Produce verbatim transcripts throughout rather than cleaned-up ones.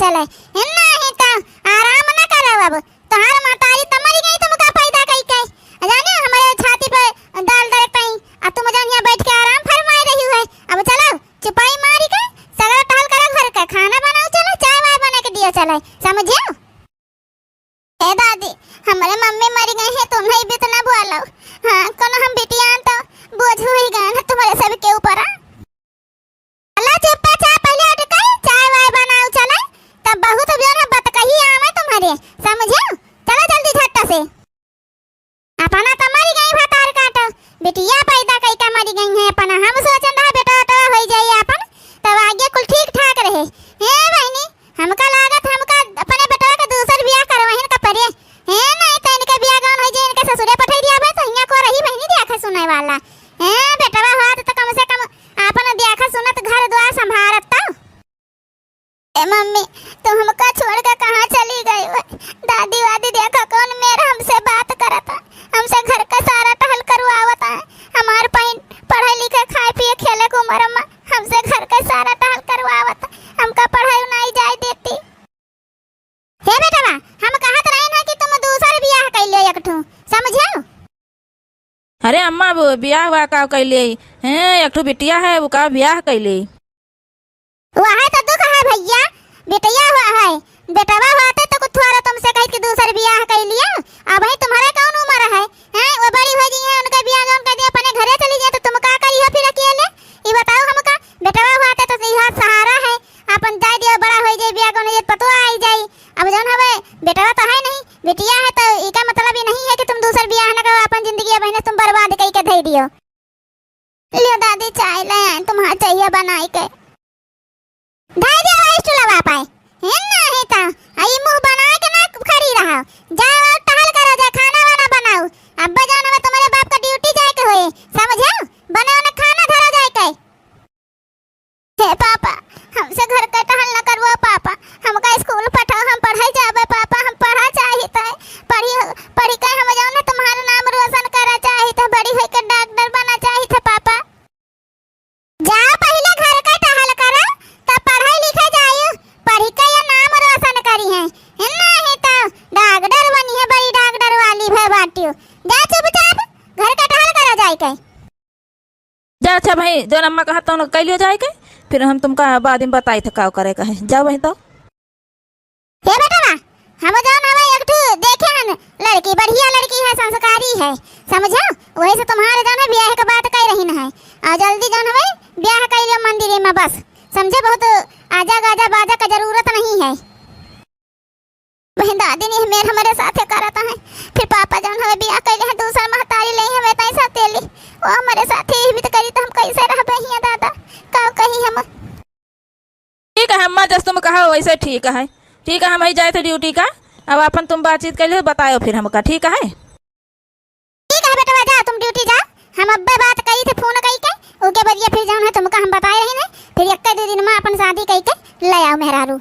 चले। ए, नाही तो आराम न करो अब। तोहार महतारी त मरि गई तुमका पैदा कई के। जाने हमरे छाती पे डाल दे कहीं, आ तुम जान यहाँ बैठ के आराम फरमाए रही है। अब चलो, चुपाई मारी के, सगरा टहल करो घर के, खाना बनाओ, चलो, चाय वाय बना के दियो, चलो, समझियो? ए दादी, हमरे मम्मी मरि गई है, तुम नहीं भी इतना बोलो। हाँ, कोनो हम बिटियान तो बोझ हुई गए ना तुम्हारे सबके ऊपर, हाँ? चला चुप्पे चाप पहिले उठ के चाय वाय बनाऊ चले, तब बहुत जोर है बतकही आवे तुम्हारे, समझियो? चला जल्दी झट्टा से। अपना तो मरि गई भतार काटो, बिटिया पैदा कई के मरि गई है अपना। हम सोचन रहा बेटा बेटा होई जाई अपन, तब आगे कुल ठीक ठाक रहे। हे बहिनी, हमका लागत हमका अपने बेटवा के दूसर बियाह करवाहिन का परे। हे नहीं तो इनके बियाह गौन होई जे इनके ससुरे पठाई दिया भाई तो हियाँ को रही बहिनी दिया के सुने वाला। हे बेटवा होत तो कम से कम आपन दिया के सुनत घर द्वार संभारत तो। ए मम्मी, तू हमका छोड़ के कहाँ चली गई हो? दादी वादी देखा कौन मेर हमसे बात करत है, हमसे घर का सारा टहल करवावत है, हमार पहन पढ़े लिखे खाए पिए खेले के उम्र में हमसे घर का सारा टहल करवावत है, हमका पढ़ाई नहीं जाए देती। हे बेटवा, हम कहत रहे ना कि तुम दूसर बियाह कैले एक ठो, समझियो? अरे अम्मा, वो बियाह हुआ का कैले? हैं, एक ठो बिटिया है, वो का बियाह कैले? वह तो दुख है भैया, बिटिया हुआ है, बेटवा होते तो कुछ थोड़ा तुमसे कही कि दूसर बियाह कैलियो। अब भाई तुम्हारे कौन उम्र है? हैं, वो बड़ी हो गई है, उनका बियाह जौन कर दिया, अपने घरे चली जाए तो तुम का करी हो फिर अकेले? ये बताओ हमका, बेटवा होते तो यह सहारा है, अपन जाए दियो, बड़ा होई जाई, बियाह कौनो जे पतोह आई जाई। अब जौन हवे, बेटवा तो है नहीं, बिटिया है, तो इका मतलब ये नहीं है कि तुम दूसर बियाह न करो, अपन जिंदगी अब इन्हें तुम बर्बाद कई के धई दियो। लियो दादी, चाय ले आए, तुम्हार चाहिए बनाई के। धई दियो वही स्टूलवा पाए। हे नहीं तो, आई मुंह बना के ना खड़ी रहो। जाओ और टहल करो, जाए खाना वाना बनाओ। अब्बा जौन हवे तुम्हारे बाप का ड्यूटी जाए के होए, समझो? बने उन्हें खाना धरा जाए के। हे पापा, हमसे घर के टहल न करवो पापा, हमका स्कूल पठाओ, हम पढ़े जाबे पापा, हम पढ़ा चाहित है, पढ़ी, पढ़ी के हम जौन है तुम्हारा नाम रोशन करा चाहित है, बड़ी होई के डॉक्टर बना चाहित है पापा। जाओ पहिले घर के टहल करो, तब पढ़े लिखे जाइयो, पढ़ी के ये नाम रोशन करी है, नहीं तो डॉक्टर बनी है, बड़ी डॉक्टर वाली भे बाटियो। जा चुपचाप घर के टहल करो जाए के। जा, अच्छा भाई, जौन अम्मा कहा तौन कइ लियो जाए के, फिर हम तुमका बाद में बताई थे का करे का है। जाओ वहीं तो। हे बेटवा, हम जौन हवे एक ठो देखे हन लड़की, बढ़िया लड़की है, संस्कारी है, समझो? वही से तुम्हारे जौन है ब्याह के बात कह रही न है। और जल्दी जौन हवे ब्याह कइ लियो मंदिर में बस, समझे? बहुत आजा गाजा बाजा का जरूरत नहीं है। बहिन दादी ने मेर हमरे साथे करत है, फिर पापा जौन हवे बियाह कइले हैं, दूसर महतारी ले हवे, तई सब तेली, वो हमरे साथे ही भी तो करी, तो हम कैसे रहबे हियां दादा, का कही हम। ठीक है अम्मा, जस तुम कहो वैसे ठीक है, ठीक है, हम ही जाए थे ड्यूटी का, अब अपन तुम बातचीत कर लियो, बतायो फिर हमका, ठीक है? ठीक है बेटवा, जाओ तुम ड्यूटी जाओ, हम अब्बे बात करी थे फोन कई के, ओके बदिया फिर जौन है तुमका हम बताए रही ना, फिर एक दो दिन में अपन शादी कई के ले आओ मेहरारू।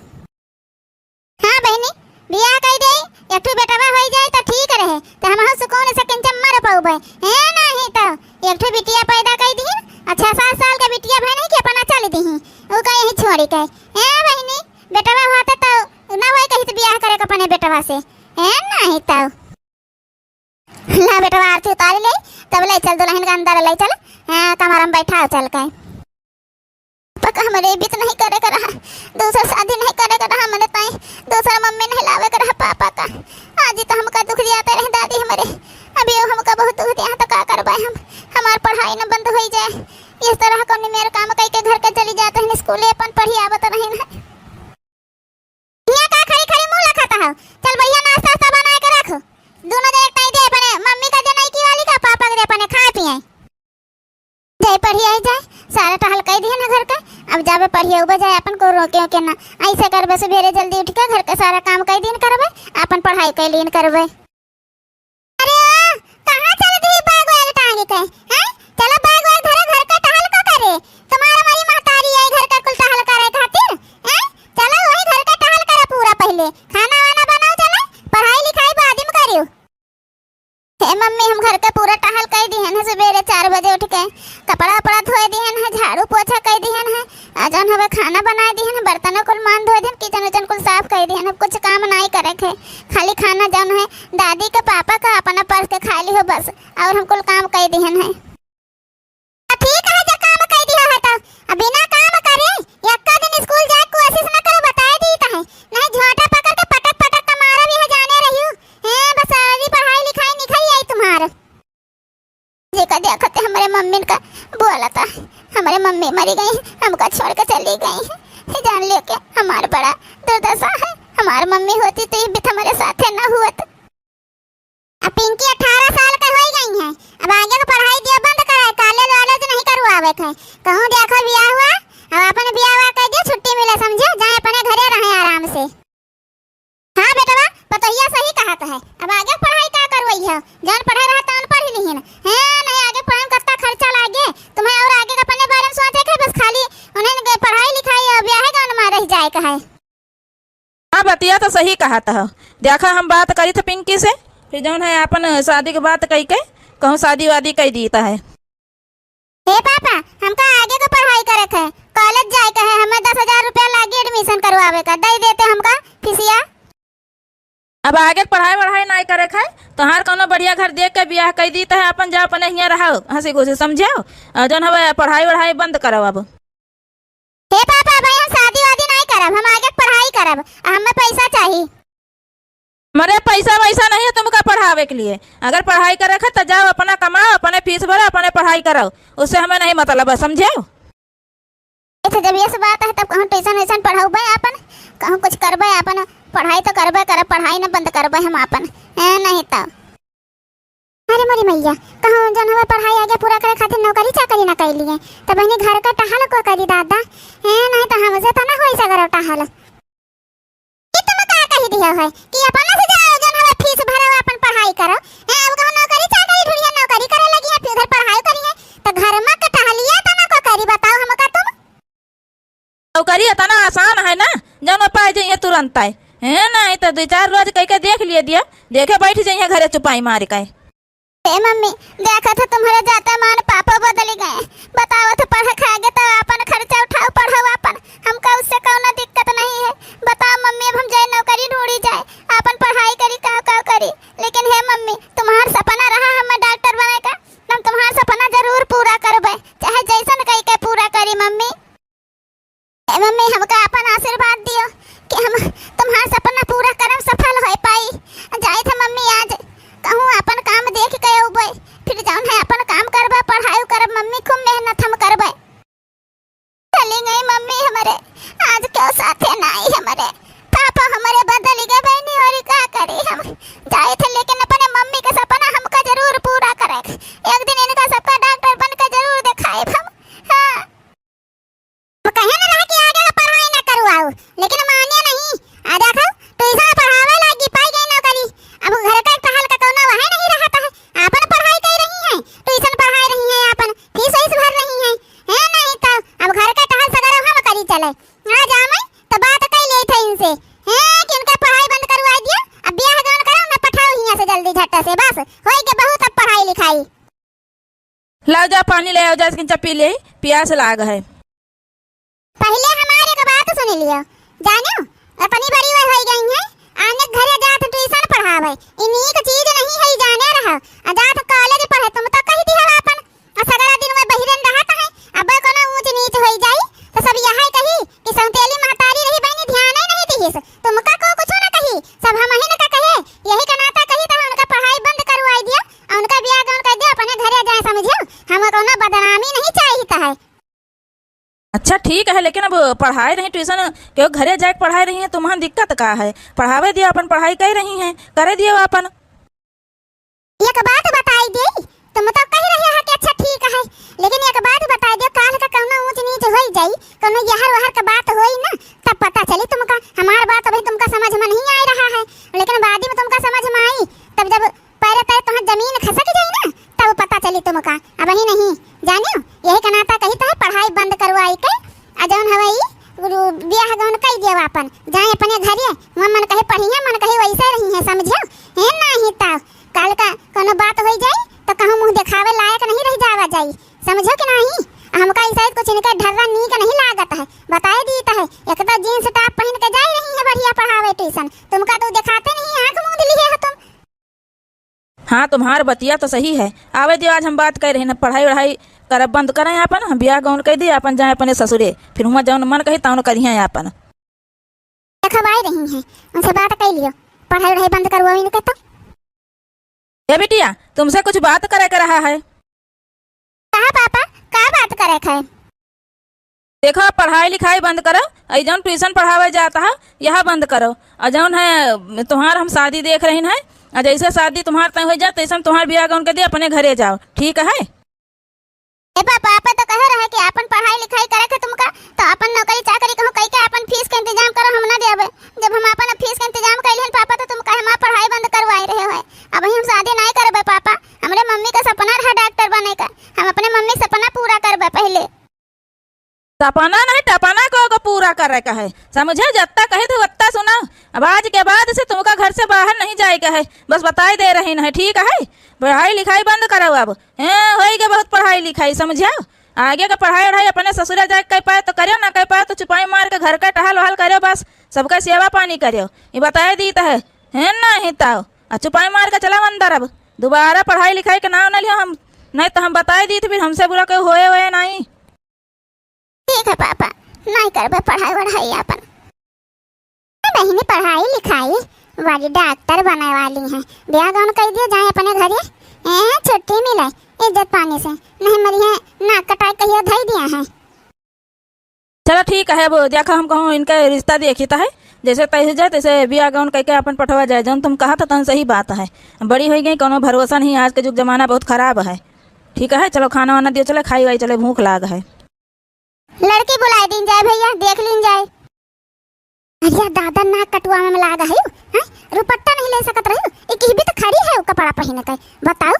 हाँ बहिनी, बियाह कई दे, एक ठो बेटवा होई जाए तो ठीक रहे, तो हम हो सुकून से किंचन मर पउबे। ए नाही तो एक ठो बिटिया पैदा कई दीन, आ छह सात साल के बिटिया भई नहीं कि अपना चल दीही, उ का यही छोड़ी के। ए बहिनी, बेटवा होते तो ना होई कही तो बियाह करे के अपने बेटवा से। ए नाही तो ला बेटवा, आरती उतारी ले, तब ले चल दुल्हन के अंदर ले चल। हाँ, कमरा में बैठा चल के। पापा का हमरे बीत नहीं करे के रहा, दूसर शादी नहीं करे के रहा, हमरे ताई दूसर मम्मी नहीं लावे के रहा पापा का। आज ही तो हमका दुख दिया तेरे दादी हमरे, अभी वो हमका बहुत दुख दिया, तो का करबे हम, हमार पढ़ाई न बंद होई जाए। इस तरह कौन मेरे काम कई के घर के चली जाते हैं स्कूल, अपन पढ़ी आवत नहीं है। हियाँ का खड़ी खड़ी मुँह लखात हौ? चल बढ़िया नाश्ता वास्ता बनाए के रख। दूनो जने एक टाई दे अपने मम्मी का दे नईकी वाली का, पापा के दे अपने खाए पिए। जाए पढ़ी आई जाए, सारा टहल कई दिहन है घर का। अब जाबे पढ़ी उबे जाए, अपन को रोके ओके ना। ऐसे करबे सुबेरे जल्दी उठ के घर का सारा काम कई दिन करबे, अपन पढ़ाई कई लीन करबे। अरे ओ, कहाँ चल दिही बैग वैग टांग के? हैं? चलो बैग वैग धरो, घर का टहल का करे। तुम्हारा मरी महतारी आई घर का कुल टहल करे खातिर, हैं? चलो वही घर का टहल करा पूरा पहिले। खाना वाना बनाओ, चलो पढ़ाई लिखाई बाद में करियो। हे मम्मी, हम घर के पूरा टहल कई दिहन है, सुबेरे चार बजे उठ के कपड़ा उपड़ा धोए दिहन है, झाड़ू पोछा कई दिहन है, आ जौन हवे खाना बनाए दिहन है, बर्तन कुल मान धोए दिहन, किचन उचन कुल साफ मरी गई, हमका छोड़ के चली गई है। ये जान लियो कि हमार बड़ा दुर्दशा है। हमार मम्मी होती तो ये भी हमारे साथे ना हुआ। अब पिंकी अठारह साल का होई गई है, अब आगे का पढ़ाई दिया बंद कराए, कॉलेज वॉलेज नहीं करवावे के। कहूँ देखो बियाह हुआ, अब अपने बियाह हुआ कर दिया, छुट्टी मिले, समझो, जाए अपने घरे रहे आराम से। हाँ बेटवा, पतोहिया सही कहत है, अब आगे पढ़ाई का करवई है, जौन पढ़े रहा तौन पढ़ लिहिन। हैं, नहीं आगे पढ़े में कितना खर्चा लागे, तुम्हें और आगे का अपने बारे में सोचे के, बस खाली उन्हें पढ़ाई लिखाई और ब्याह गौन में रह जाए का है। हाँ, बतिया तो सही कहत ह। देखा, हम बात करी थे पिंकी से, फिर जौन है आपन शादी के बात कही के, कहूँ शादी वादी कही दीत है। हे पापा, हमका आगे का पढ़ाई करे के है, कॉलेज जाए के है, हमें दस हजार रुपया लागी एडमिशन करवावे का, दे देते हमका फीसिया। अब आगे के पढ़ाई वढ़ाई नाई करे के है, तोहार कौनो बढ़िया घर देख के बियाह कही दीत है, आपन जाओ अपने हियाँ रहो, हँसी खुशी समझो, और जौन हवे पढ़ाई वढ़ाई बंद करो अब। हे पापा, भाई हम शादी वादी नाई करब, हम आगे पढ़ाई करब, आ हमें पैसा चाही। मरे पैसा वैसा नहीं है तुमका पढ़ावे के लिए। अगर पढ़ाई करे के है तो जाओ अपना कमाओ, अपने फीस भरो, अपने पढ़ाई करो, उससे हमें नहीं मतलब है, समझो? अच्छा, जब ये सब बात है तब कहूँ ट्यूशन व्यूशन पढ़ाउबे आपन, कहूँ कुछ करबे आपन, पढ़ाई तो करबे करब, पढ़ाई न बंद करबे हम आपन, ए, नहीं तो। अरे मोरी मैया, कहूँ जौन हवे पढ़ाई आगे पूरा करे खातिर नौकरी चाकरी ना कैली है, त बहिनी घर का टहल को करी दादा। ए, नहीं त हमसे त ना होई सगरो टहल। ई तुम का कही दिया है कि अपना से जाओ जौन हवे फीस भरो अपन पढ़ाई करो। ए, अब कहूँ नौकरी चाकरी ढूंढिए, नौकरी करे लगी है, फिर उधर पढ़ाई करिए, त घर में के टहलिए त ना को करी, बताओ हमका तुम। नौकरी इतना आसान है ना, जौन पाए जइहे तुरंत आए। हैं, नहीं तो दो चार रोज कह के देख लिए दिया, देखे बैठ जइहे घरे चुपाई मार के। ए मम्मी, देखा था तुम्हारे जाता मान पापा बदल गए। बताओ तो पढ़े खागे तो अपन खर्चा उठाओ, पढ़ाओ अपन, हमका उससे कौनो दिक्कत नहीं है। बताओ मम्मी, अब हम जाए नौकरी ढूंढी जाए, अपन पढ़ाई करी, का का करी। लेकिन हे मम्मी, तुम्हार सपना रहा हमें डॉक्टर बने का, हम तुम्हार सपना जरूर पूरा करबे, चाहे जैसन कही के पूरा करी मम्मी। ए मम्मी, हमका अपन आशीर्वाद दियो कि हम तुम्हार सपना पूरा करब, सफल होए पाई। जाइत है मम्मी, आज कहूँ अपन काम देख के अउबे, फिर जौन है अपन काम करबे, पढ़ाई करब मम्मी, खूब मेहनत हम करबे। चली गई मम्मी हमरे, आज क्यों साथे ना आई हमरे, पापा हमरे बदल गए बहिनी, और का करी हम। जाइत है लेकिन अपने मम्मी के सपना हमका जरूर पूरा करे, एक दिन इनका सबका डॉक्टर बन के जरूर दिखाए हम। हाँ। अब कहे न रहा कि आगे का पढ़ाई न करवाओ, लेकिन माने नहीं। आ देखो, ट्यूशन पढ़ावे लागी, पाई गई नौकरी। अब घर का टहल का कौनो वह नहीं रहता है, आपन पढ़ाई कर रही हैं, ट्यूशन पढ़ाई रही हैं, आपन फीस वीस भर रही हैं। है नहीं तो अब घर का टहल सगरो हम करी चले। आ जावे तो बात कर ले थे इनसे, हैं, कि इनका पढ़ाई बंद करवा दिया, अब ब्याह गौन करो, न पठाओ हियाँ से जल्दी झट से, बस होई के बहुत अब पढ़ाई लिखाई। लाओ जा, पानी ले आओ जा, इसकी पी ले, प्यास लाग है। पहिले हमार एक बात सुन लियो, जानो, अपनी बड़ी वह होई गई है, आने घरे जात ट्यूशन पढ़ावे, ई नीक चीज नहीं है, जाने रहो। आ जात कॉलेज पढ़े, तुम तो कही दिहल आपन, आ सगरा दिन में बहिरन रहत है, अब कोनो ऊंच नीच होई जाई, तो सब यही कही कि सौतेली महतारी रही बहनी, ध्यान ही नहीं दिहिस, तुमका को कुछ न कही, सब हम ही न का कहे, यही का नाता कही तो उनका पढ़ाई बंद करवाई दिया, आ उनका ब्याह गौन कर दिया, अपने घरे जाए, समझियो, हम कोनो बदनामी नहीं चाहित है। अच्छा ठीक है, लेकिन अब पढ़ाए रही ट्यूशन, केहू घरे जाके पढ़ाए रही है, तुम्हार दिक्कत का है? पढ़ावे दियो, अपन पढ़ाई कर रही हैं, करे दियो अपन। एक बात बताई दे, तुम तो कह रहे हो कि अच्छा ठीक है, लेकिन एक बात बताई दे, काल का कौनो ऊंच नीच होई जाई, कौनो यहर वहर का बात होई ना, तब पता चली तुमका। हमार बात अभी तुमका समझ में नहीं आ रहा है, लेकिन बाद में तुमका समझ में आई, तब जब पैरे तले तोहार जमीन खसक जाई ना, तब पता चली तुमका। अबही नहीं जानियो, यही का नाता कही तो है, पढ़ाई बंद करवाई के, आ जौन हवे ई, उ, ब्याह गौन कई दियो आपन, जाए अपने घरे, वहाँ मन कहे पढ़िया, मन कहे वैसे रही है, समझियो? है नहीं तो काल का कोनो बात होई जाई तो कहूँ मुँह देखावे लायक नहीं रह जावा जाई, समझो कि नहीं? हमका ई शायद कुछ इनके ढर्रा नीक नहीं लागत है, बताए दीत है, एक तो जींस टॉप पहन के जाई रही है बढ़िया पढ़ावे ट्यूशन, तुमका तो देखाते नहीं, आँख मूंद लिए हो तुम। हाँ, तुम्हार बतिया तो सही है। आवे दियो, आज हम बात कर रहे हैं, पढ़ाई वढ़ाई करब बंद करें आपन, हम ब्याह गौन कर दी आपन, जाए अपने ससुरे, फिर हुआं जौन मन कही तौन करिहें आपन। देखवाई रही हैं, उनसे बात कर लियो, पढ़ाई वढ़ाई बंद करवाओ इनके तो। ए बिटिया, तुमसे कुछ बात करे के रहा है। कहा पापा, का बात करे के है? देखो, पढ़ाई लिखाई बंद करो, अउ जौन ट्यूशन पढ़ावे जात है, यह बंद करो। अउ जौन है, तुम्हार हम शादी देख रहिन है, अउ जैसे शादी तुम्हार तय होइ जाए, तैसे हम तुम्हार बियाह गौन कर दिए, अपने घरे जाओ, ठीक है? ए पापा, आपन तो कहे रहे कि आपन पढ़ाई लिखाई करे के तुमका, तो आपन नौकरी चाकरी कहूँ कई के आपन फीस के इंतजाम करो, हम ना देबे। जब हम आपन फीस के इंतजाम कैलिहन पापा, तो तुम कहे हमार पढ़ाई बंद करवाए रहे हो। अब हम शादी नहीं करबे पापा, हमरे मम्मी का सपना रहा डॉक्टर बने का, हम अपने मम्मी के सपना पूरा करबे पहले। सपना नहीं, टपना को, को पूरा करे का है, समझे? जत्ता कहे थे वत्ता सुना। अब आज के बाद से तुमका घर से बाहर नहीं जाए का है, बस बताए दे रही नहीं, ठीक है? पढ़ाई लिखाई बंद करो अब, हैं, होई गए बहुत पढ़ाई लिखाई, समझे? आगे का पढ़ाई वढ़ाई अपने ससुरे जाए के कह पाए तो करो, ना कह पाए तो चुपाई मार के घर का टहल वहल करो, बस सबका सेवा पानी करो, ये बताए दीत है, हैं, नहीं तो। आ चुपाई मार के चला अंदर, अब दोबारा पढ़ाई लिखाई के नाम ना लियो हम, नहीं तो हम बताए दीत, फिर हमसे बुरा कोई होए होए नहीं। ठीक है पापा, नहीं करबे पढ़ाई वढ़ाई आपन। बहिनी पढ़ाई लिखाई वाली डॉक्टर बने वाली हैं, ब्याह गौन कह दियो जाए अपने घरे। ए, छुट्टी मिले इज्जत पानी से, नहीं मरी है नाक कटाई कहियो धई दिया है। चलो ठीक है, अब देखा हम कहूँ इनका रिश्ता देखी तो है, जैसे तय हो जाए तैसे ब्याह गौन कह के अपन पठवा जाए, जौन तुम कहा था तौन सही बात है। बड़ी हो गई, कोनो भरोसा नहीं, आज के जुग जमाना बहुत खराब है। ठीक है, चलो खाना वाना दियो, चले खाई वाई, चले भूख लाग है। लड़की बुलाए दीन जाए भैया, देख लीन जाए। अरे दादा, नाक कटवावे में लाग है, हैं? रुपट्टा नहीं ले सकत रही, एक ही भी तो खड़ी है वो कपड़ा पहन के, बताओ।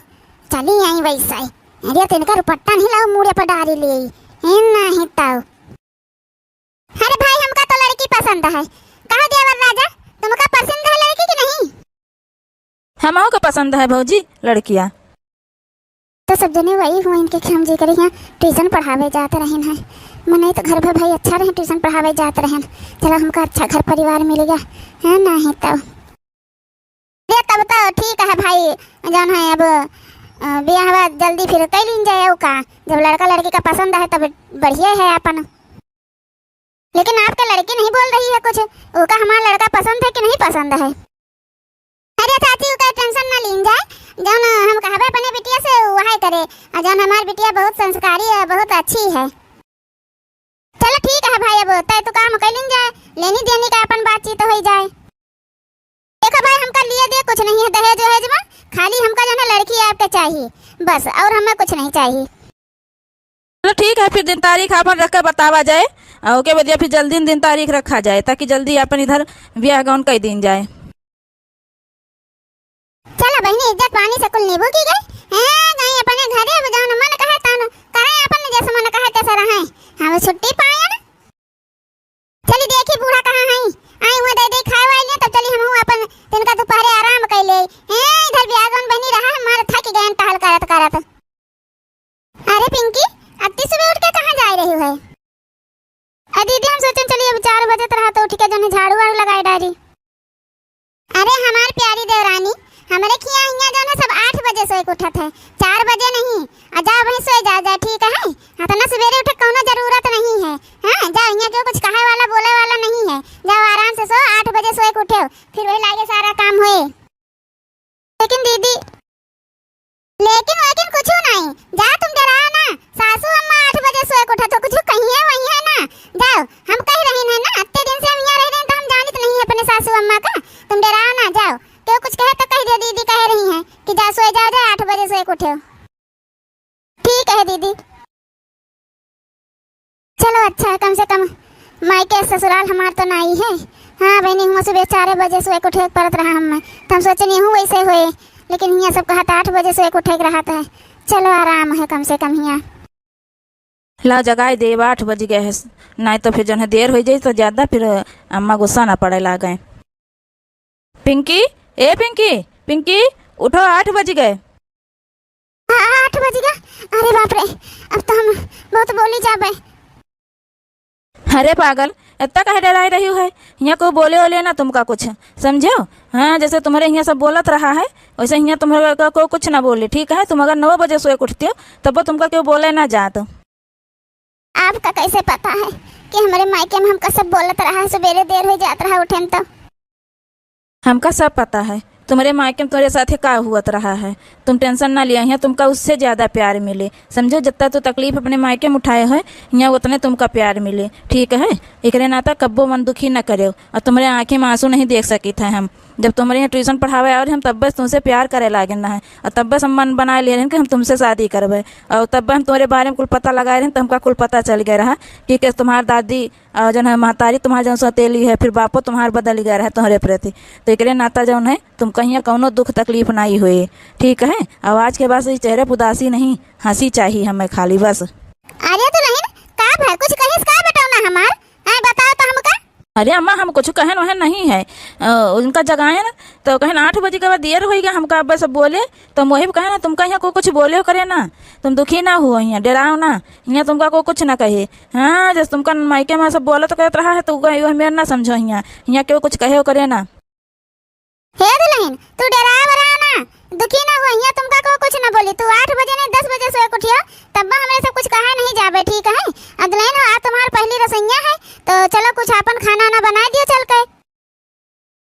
चली आई वैसे ही। अरे तो इनका रुपट्टा नहीं लाओ, मुड़े पर डारी ले आई। ए नहीं तो। अरे भाई, हमका तो लड़की पसंद है। कहा देवर राजा, तुमका पसंद है लड़की कि नहीं? हमहू के पसंद है भौजी लड़किया। तो सब जने वही हुआ इनके खेम जी करे यहाँ ट्यूशन पढ़ावे जात रहिन है। मने तो घर भर भाई अच्छा रहे, ट्यूशन पढ़ावे जात रहन। चलो हमका अच्छा घर परिवार मिल गया, है नहीं तो। ये तब तो ठीक है भाई, जौन है अब, अ, बियाहवा जल्दी फिर कई लीन जाए का, जब लड़का लड़की का पसंद है तब बढ़िया है अपन। लेकिन आपके लड़की नहीं बोल रही है कुछ, ओका हमार लड़का पसंद है कि नहीं पसंद है? अरे चाची, ओका टेंशन ना लीन जाए, जौन हम कहबे अपने बिटिया से वही करे, और जौन हमार बिटिया बहुत संस्कारी है, बहुत अच्छी है। चलो ठीक है भाई, अब तय तो काम कई लीन जाए, लेनी देनी का अपन बातचीत हो जाए। देखो भाई, हमका लिए दे कुछ नहीं है दहेज वहेज में, खाली हमका जौन है लड़की आपके चाहिए बस, और हमें कुछ नहीं चाहिए। चलो ठीक है, फिर दिन तारीख आपन रख के बतावा जाए, और ओके बदिया फिर जल्दी दिन तारीख रखा जाए, ताकि जल्दी आपन इधर ब्याह गौन कई दीन जाए। चलो बहिनी, इज्जत पानी से कुल नीबू की गई। हैं, गई अपने घरे, अब जौन मन कहे तौन करे, अपन जैसे मन कहे तैसे रहे। हम छुट्टी पायन। चली देखी बूढ़ा कहाँ हैं। आई हुआ दे दे खाए वाले, तब चली हमहू अपन तिनका दोपहरे आराम कर ले। हैं, इधर भी आगन बनी रहा, हमार थक गए टहल करत करत। अरे पिंकी, अत्ती सुबह उठ के कहाँ जाए रही है? अरे दीदी, हम सोचन चली अब चार बजत रहा तो उठ के जौन झाड़ू वाड़ू लगाए डारी। अरे हमार प्यारी देवरानी, हमरे खिया हियाँ जौन है सब आठ बजे सोए के उठत है, चार बजे नहीं। आ जाओ वहीं सोए जाओ, जाओ, ठीक है? इतना सवेरे उठे कौनो जरूरत नहीं है। हाँ, जाओ, हियाँ केहू कुछ कहे वाला बोले वाला नहीं है। जाओ आराम से सो, आठ बजे सोए के उठे, फिर वही लागे सारा काम होए। लेकिन दीदी, लेकिन वेकिन कुछ नहीं, जा तुम डराओ ना। सासू अम्मा आठ बजे सोए के उठत हो, कुछ कहिए वही है ना। जाओ, हम कह रही है ना, अत्ते दिन से हम यहाँ रह रहे हैं तो हम जानित नहीं है अपने सासू अम्मा का। तुम डराओ ना, जाओ। केहू कुछ कहे तो कह दे, दीदी कह रही हैं कि जा सोए जाओ, जाओ आठ बजे सोए के उठे हो। ठीक है दीदी। चलो अच्छा है, कम से कम मायके ससुराल हमार तो नाई है। हाँ बहनी, हुआ सुबह चार बजे सोए के उठे के पड़त रहा हमें, तो हम सोचनी हूँ वैसे होए, लेकिन हियाँ सब कहत आठ बजे सोए के उठे के रहत है। चलो आराम है कम से कम हियाँ। ला जगाए देब, आठ बज गए है, नहीं तो फिर जौन है देर हो जाई तो ज्यादा फिर अम्मा गुस्सा ना पड़े लागे। पिंकी, ए पिंकी, पिंकी, उठो, आठ बज गए। हाँ, आठ बज गए। अरे बाप रे, अब तो हम बहुत बोली जाबे। अरे पागल, इतना काहे डराए रही है? यहाँ को बोले ओले ना तुमका कुछ, समझो? हाँ, जैसे तुम्हारे यहाँ सब बोलत रहा है, वैसे यहाँ तुम्हारे को, को कुछ ना बोले, ठीक है? तुम अगर नौ बजे सोए के उठते हो, तब वो तुमका क्यों बोले ना जात। आपका कैसे पता है कि हमरे मायके में हमका सब बोलत रहा है, सवेरे देर हो जात रहा उठे में तो? हमका सब पता है, तुम्हरे मायके में तुम्हरे साथे का हुअत रहा है, तुम tension ना लिया, हियाँ तुमका उससे ज्यादा प्यार मिले। समझो, जितना तू तकलीफ अपने मायके में उठाए हो, हियाँ उतने तुमका प्यार मिले, ठीक है? एकरे नाता कब्बो मन दुखी न करेउ, और तुम्हरे आँखी में आँसू नहीं देख सकित है हम। जब तुम्हरे यहाँ tuition पढ़ावे आवे रहे हम, तब्बे से तुमसे प्यार करे लागे न है, और तब्बे से हम मन बनाए लिए रहे कि हम तुमसे शादी करबे, और तब्बे हम तुम्हरे बारे में कुल पता लगाए रहे, तो हमका कुल पता चल गया रहा कि कैसे तुम्हार दादी और जौन है महतारी तुम्हार जौन सौतेली है, फिर बापो तुम्हार बदल गया रहे तुम्हरे प्रति। तो एकरे नाता जौन है तुमका हियाँ कौनो दुख तकलीफ नहीं होए, ठीक है? और आज के बाद से चेहरे पे उदासी नहीं, हँसी चाहिए हमें खाली बस। अरे दुलहिन, का भय? कुछ कहिस का बेटौना हमार? आए बताओ तो हमका। अरे अम्मा, हम कुछ कहन वहन नहीं है। अ, उनका जगाए ना, तो कहन आठ बजे के बाद देर होइगा, हमका अब सब बोले, तो हम वही कहे ना, तुमका हियाँ को कुछ बोले हो करे ना, तुम दुखी ना हुआ, हियाँ डेराओ ना, हियाँ तुमका को कुछ ना कहे। हाँ, जस तुमका मायके में सब बोलत करत रहा है, तो वही मेर ना समझो हियाँ, हियाँ केहू कुछ कहे करे ना। हे दुलहिन, तू डेराए बराए ना, दुखी ना हुआ, हियाँ तुमका को कुछ ना बोली। तू आठ बजे नहीं, दस बजे सोए के उठियो, तब हमरे सब कुछ कहा नहीं जाबे, ठीक है? अब दुलहिन हो, आज तुम्हार पहली रसोइया है, तो चलो कुछ आपन खाना ना बनाए दियो चल के।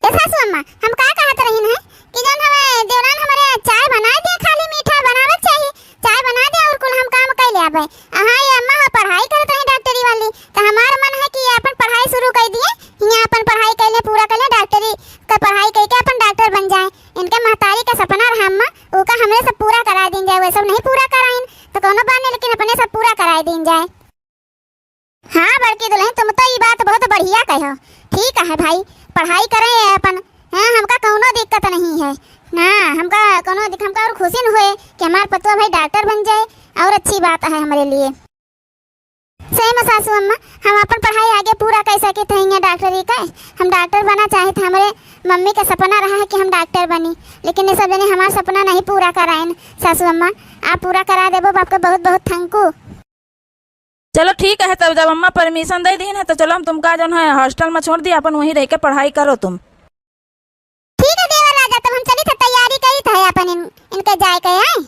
ए सासू अम्मा, हम का कहत रहिन है कि जौन हमें देवरान हमरे चाय बनाए दिया, खाली मीठा बनावे के चाही, चाय बना दिया और कुल हम काम कइ लेबे। अहाँ ये अम्मा हो पढ़ाई करत रही डॉक्टरी वाली, तो हमार मन है कि ये अपन पढ़ाई शुरू कइ दिए, हियाँ अपन पढ़ाई कइ ले, पूरा कइ ले, डॉक्टरी का पढ़ाई कइ के अपन डॉक्टर बन जाए। इनके महतारी का सपना रहा अम्मा, ओका हमरे सब पूरा कराए दीन जाए, वे सब नहीं पूरा कराइन तो कौनो बात नहीं, लेकिन अपने सब पूरा कराए दीन जाए। हाँ बड़की दुलहिन, तुम तो ई बात बहुत बढ़िया कहो। ठीक है भाई, पढ़ाई करें अपन, हाँ, हमका कौनो दिक्कत नहीं है ना, हमका कौनो दिक-, हमका और खुशी न होए कि हमार पतुआ भाई डॉक्टर बन जाए और अच्छी बात है हमरे लिए। सही में सासू अम्मा, हम अपन पढ़ाई आगे पूरा कइ सकित है हियाँ डॉक्टरी का। हम डॉक्टर बना चाहित, हमरे मम्मी का सपना रहा है कि हम डॉक्टर बनी, लेकिन ये सब जने हमार सपना नहीं पूरा कराइन। सासू अम्मा, आप पूरा करा देबो, आपका बहुत बहुत thank you। चलो ठीक है, तब जब अम्मा permission दे दीन है तो चलो हम तुमका जौन है hostel में छोड़ दी, अपन वहीं रह के पढ़ाई करो तुम। ठीक है देवर राजा, तब हम चली थे तैयारी करी थे अपन इन, इनके जाए के, आए।